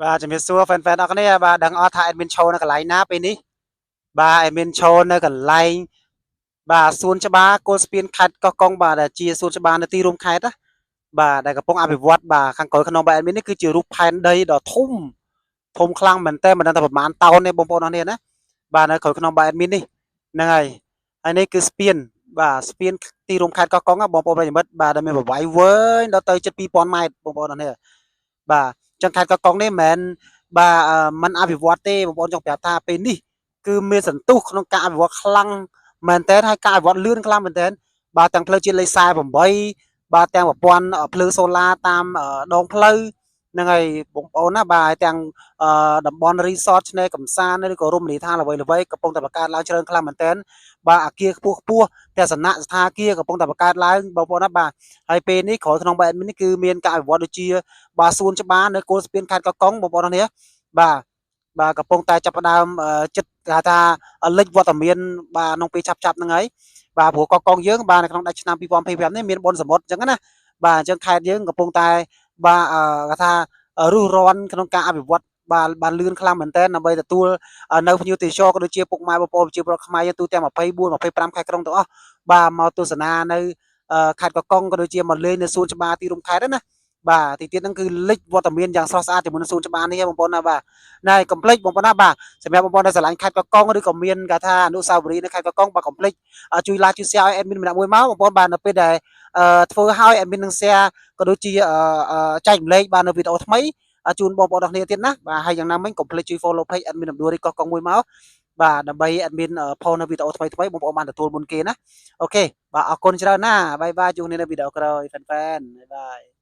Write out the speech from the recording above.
បាទជំរាបសួរ fan fan អរគ្នាបាទដឹងអត់ថា admin ឈរនៅកន្លែងណាពេលនេះបាទ admin ឈរនៅកន្លែងបាទសួនច្បារគល់ស្ពានខេត្តកោះកុងបាទដែលជាសួនច្បារនៅទីរួមខេត្តណាបាទដែលកំពុងអភិវឌ្ឍបាទខាងក្រោយក្នុងបាទ admin នេះគឺជារូបផែនដីដ៏ធំធំខ្លាំងមែនតើមិនដឹងថាប្រហែលតោនទេបងប្អូនអរគ្នាណាបាទនៅក្រោយក្នុងបាទ admin នេះហ្នឹងហើយហើយនេះគឺស្ពានបាទស្ពានទីរួមខេត្តកោះកុងណាបងប្អូនប្រិយមិត្តបាទដែលមានប្រវែងវែងដល់ទៅជិត2000ម៉ែត្របងប្អូនអរគ្នាបាទចឹងខេត្តកោះកុងនេះមិនមែនបាទมันអភិវឌ្ឍទេបងប្អូនចង់ប្រាប់ថាពេលនេះគឺមានសន្ទុះក្នុងការអភិវឌ្ឍខ្លាំងមែនតើហើយការអភិវឌ្ឍលឿនខ្លាំងមែនតើបាទទាំងផ្លូវជាតិលេខ48បាទទាំងប្រព័ន្ធភ្លើងសូឡាតាមដងផ្លូវហ្នឹងហើយបងប្អូនណាបាទហើយទាំងតំបន់ resort ឆ្នេរកំសាន្តឬក៏រមណីយដ្ឋានអ្វីៗកំពុងតែបង្កើតឡើងច្រើនខ្លាំងមែនតើបាទអាគារខ្ពស់ខ្ពស់ទស្សនៈស្ថាគារកំពុងតែបង្កើតឡើងបងប្អូនណាបាទហើយពេលនេះក្រោយក្នុងបែបនេះគឺមានការអភិវឌ្ឍដូចជាបាទសួនច្បារនៅគល់ស្ពានខេត្តកោះកុងបងប្អូននេះបាទបាទកំពុងតែចាប់ផ្ដើមចិត្តគេថាលិចវត្តមានបាទក្នុងពេលឆាប់ៗហ្នឹងហើយបាទព្រោះកោះកុងយើងបាទនៅក្នុងដាច់ឆ្នាំ2025នេះមានបុណ្យសមុទ្រអញ្ចឹងណាបាទអញ្ចឹងខេត្តយើងកំពុងតែបាទគេថារុះរាន់ក្នុងការអភិវឌ្ឍបាទបានលឿនខ្លាំងមែនទែនដើម្បីទទួលនៅភ្ញៀវទេសចរក៏ដូចជាពុកម៉ែបងប្អូនប្រជាពលរដ្ឋខ្មែរយើងទូទាំង24 25ខេត្តក្រុងទាំងអស់បាទមកទស្សនានៅខេត្តកោះកុងក៏ដូចជាមកលេងនៅសួនច្បារទីរួមខេត្តណាបាទទីទៀតហ្នឹងគឺលិចវត្តមានយ៉ាងស្រស់ស្អាតជាមួយនឹងសួនច្បារនេះបងប្អូនណាបាទណែកុំភ្លេចបងប្អូនណាបាទសម្រាប់បងប្អូនដែលស្រឡាញ់ខេត្តកោះកុងឬក៏មានគេថាអនុស្សាវរីយ៍នៅខេត្តកោះកុងបាទកុំភ្លេចជួយ like ជួយ share ឲ្យ admin ម្នាក់មួយមកបងប្អូនបាទនៅពេលដែលធ្វើឲ្យ admin នឹង share ក៏ដូចជាចែករំលែកបាទនៅវីដេអូថ្មីជូនបងប្អូនទាំងគ្នាទៀតណាបាទហើយយ៉ាងណាមិញកុំភ្លេចជួយ follow page admin អំដួលរីកោះកុងមួយមកបាទដើម្បី admin post នៅវីដេអូថ្មីៗបងប្អូនបានទទួលមុនគេណាOK បាទអរគុណច្រើនណាbye bye ជួបគ្នានៅវីដេអូក្រោយ fan fan bye bye.